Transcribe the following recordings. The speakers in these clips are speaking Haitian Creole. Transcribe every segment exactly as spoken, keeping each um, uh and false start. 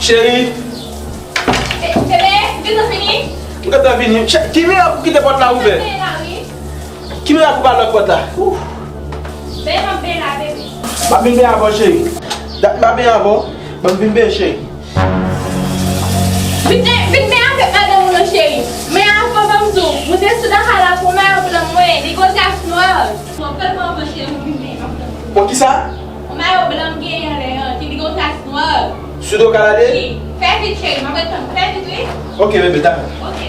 Cheri. Be-, bebe, vin nou fini. M gentan vini. Chè, ki miyè pou kite pòt la ouvè? Mwen la, wi. Ki miyè pou pa lòk pòt la? Ouf. Bebe, m ap benyen la, bebe. M ap vin benyen avè w, cheri. Dat m pa benyen avè w. Ban m vin benyen, cheri. Vin, vin benyen avèk madanm ou non, cheri. Men avan, ban m di w, mwen te sou daka la pou mayo blan mwen, li gen yon tras nwa. Bon, fè l pran avan, cheri, m vin benyen, m ap tann. Bon, kisa? Yon mayo blan m genyen anlè an, ki li gen yon tras nwa. Sou do Kalade? Wi. Fè vit, cheri, m ap ret tann. Fè vit, wi. Ok, bebe, dakò. Ok.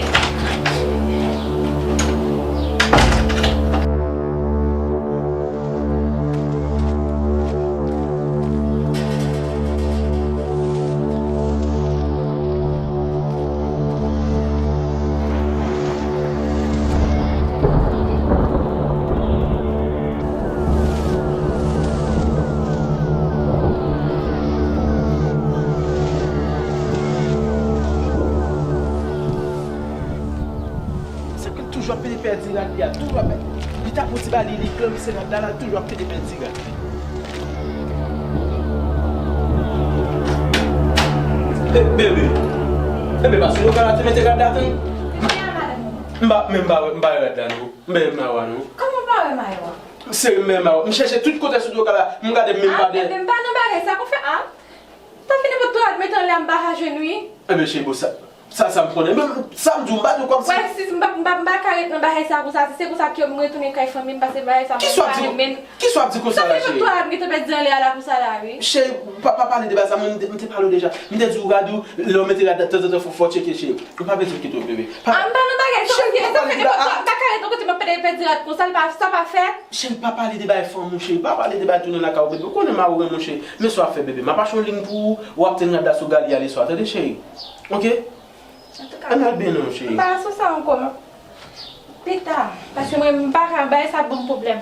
Sa ke l toujou ap pede pèdi rad li a, toujou ap, li ta pran ti ba li, li klanmise rad la, la toujou ap pede pèdi rad. E, bebe. Bebe, pa sou lokal la te mete rad la, tann. M pa, men m pa wè, m pa wè rad la, non. M pa wè mayo a, non. Kòman w pa wè mayo a? Seri, m pa wè mayo a. M chèche tout kote sou lokal la, m gade, men m pa de. Ah, bebe, m pa nan bagay sa, konfè, ah. Sa fini pou tou admete anlè a, m pa ka jwenn, wi. Enben, cheri, bon, sa, sa, sa m konnen. Men, sa m di w, m pa di w kòmsi. Wè, sis, m pa, m pa, m pa ka ret nan bagay sa konsa. Si se konsa ke m retounen kay fanmi m, paske bagay sa, mwen pa renmen l. Kisa w ap di? Kisa w ap di konsa la, cheri? Sa fini pou tou admete pèdi anlè a la konsa la, wi. Cheri, pa, pa pale de bagay sa, mwen, m te, m te pale w deja. M te di w, gade w, lè w mete rad, tanzantan, fò, fò w tcheke, cheri. Ou pa bezwen kite w, bebe. Pa. Ah, m pa nan bagay sa, cheri, sa fini pou tou, m pa ka ret nan kote m ap pede pèdi rad konsa, l pa, sa pa fèt. Cheri, pa pale de bagay fanm ou, cheri. Pa pale de bagay tounen lakay ou, bebe. Ou konnen mari w renmen w, cheri. Men sa w ap fè, bebe. M ap achte yon ling pou ou, w ap tenn rad la sou galye a leswa, tande, cheri? Ok? Antouka, ann al benyen w, cheri. M pa sou sa ankò, m ap pita. Paske mwen, m pa ka, bagay sa ap ban m pwoblèm.